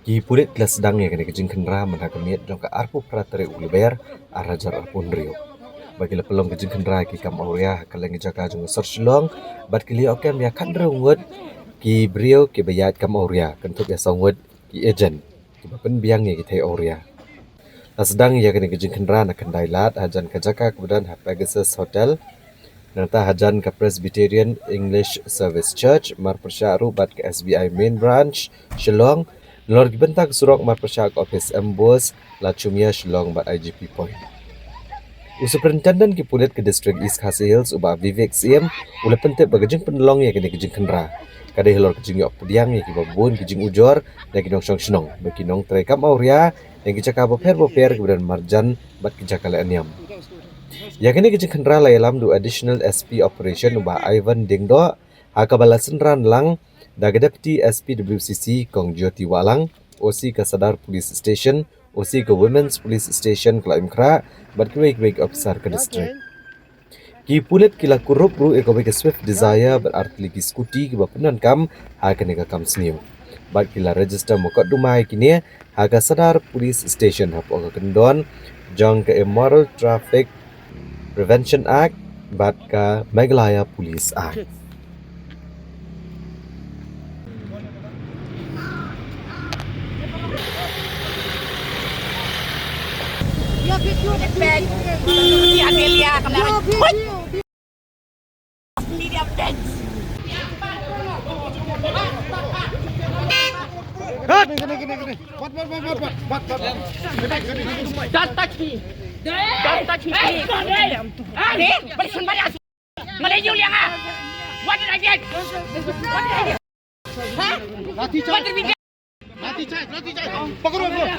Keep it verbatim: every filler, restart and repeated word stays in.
Ki pulit ki la sdang ïa kane ka jingkhynra mynta ka miet jong ka arphew phra tarik u Lber ar hajar arphew hynriew. Bad ki la pynlong ka jingkhynra ïa ki kam awria ha kylleng ki jaka jong ka sor Shillong bad ki la ïoh kem ïa khathynriew ngut ki briew kiba ïaid kam awria, kynthup ïa saw ngut ki agent kiba pynbiang ïa ki thei awria. La sdang ïa kane ka jingkhynra na Khyndai Lad hajan ka jaka kaba don ha Pegasus Hotel. Nangta hajan ka Presbyterian English Service Church marpyrshah ruh bad ka S B I Main Branch Shillong. Nalor ki bynta ka surok marpyrshah ka ophis MBOSE, Lad Shumia Shillong bad I G P Point. U Superintendent ki pulit ka District East Khasi Hills u Bah Vivek Syiem u la pyntip ba ka jingpynlong ïa kane ka jingkhynra ka dei halor ka jingïoh pdiang ïa kiba bun ki jingujor na ki nongshong shnong bad ki nongtrei kam awria na ki jaka bapher bapher kiba don marjan bad ki jaka lehniam. Ïa kane ka jingkhynra la ïalam da u Additional S P Operation u Bah Ivan Diengdoh, ha kaba la synran lang da ka Deputy S P W C C Kong Jyoti Wahlang, O C ka Sadar Police Station, O C ka Women's Police Station Khlaw Imkhrah bad kiwei kiwei ki ophisar ka district. Ki pulit ki la kurup ruh ïa kawei ka Swift Dzire bad artylli ki scooty kiba pyndonkam ha kane ka kam sniew. Bad ki la register mukotduma ïa kine ha ka Sadar Police Station hapoh ka kyndon jong ka Immoral Traffic Prevention Act bad ka Meghalaya Police Act. Don't touch me. Don't touch me, please. Hey, but somebody ask. What did I get? What did I get? Huh? What did we get? Lathi charge, lathi charge. Pakdo, pakdo.